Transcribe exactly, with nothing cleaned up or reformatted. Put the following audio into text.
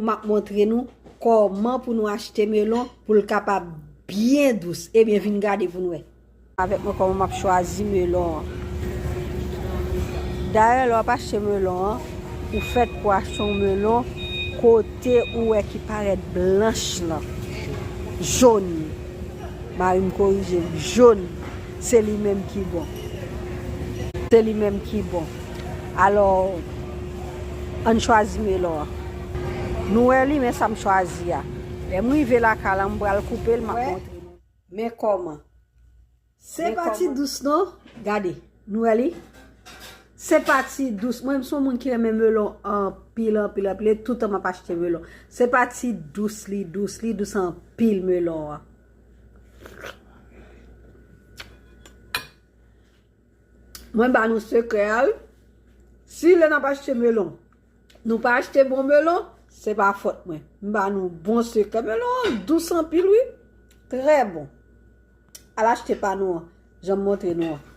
M ap montre nou kòman pou nou achte melon pou l kapab byen dous. Ebyen, vin gade pou n wè avèk mwen kòman m ap chwazi melon an. Dayè, lè w ap achte melon an, ou fèt pou achte yon melon kote ou wè ki parèt blanch lan, jòn. Mari m korije m, jòn, se li menm ki bon. Se li menm ki bon. Alò, ann chwazi melon an. Nou wè li, men sa m chwazi a. Lè m rive lakay la, m pral koupe l, m ap montre nou. Men kòman. Se pa ti dous non. Gade, nou wè li? Se pa ti dous. Mwen, m se yon moun ki renmen melon anpil, anpil, anpil. E toutan m ap achte melon. Se pa ti dous li dous, li dous anpil melon an. Mwen ba nou sekrè a, wi. Si lè n ap achte melon, nou pa achte bon melon, se pa fòt mwen. M ba nou bon sekrè. Melon an dous anpil, wi. Trè bon. Al achte pa nou an, jan m montre nou an.